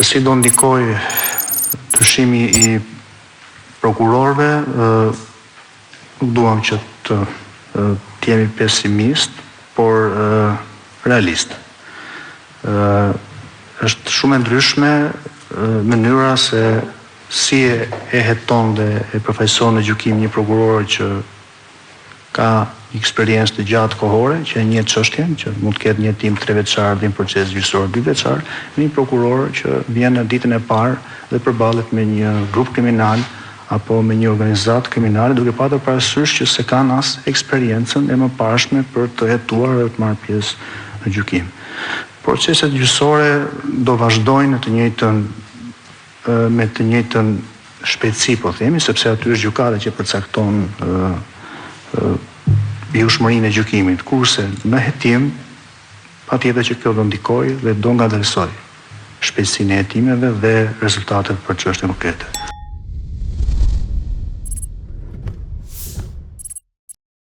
Se si do ndikojë ndryshimi i prokurorëve, nuk duam që të të jemi pesimistë, por realistë. Është shumë e ndryshme mënyra se si e heton dhe e përfaqëson në gjykim një prokuror që ka një eksperiencë të gjatë kohore, që e njeh çështjen, që mund të ketë një hetim trevjeçar dhe një proces gjyqësor dyvjeçar, me një prokuror që vjen në ditën e parë dhe përballet me një grup kriminal apo me një organizatë kriminale duke patur parasysh që s'e kanë as eksperiencën e mëparshme për të hetuar dhe të marrë pjesë në gjykim. Proceset gjyqësore do vazhdojnë në të njëjtën me të njëjtën shpejtësi po themi, sepse aty është gjykata që përcakton vijueshmërinë e gjykimit, kurse në hetim patjetër që kjo do ndikojë dhe do ngadalësojë shpejtësinë e hetimeve dhe rezultatet për çështjen konkrete.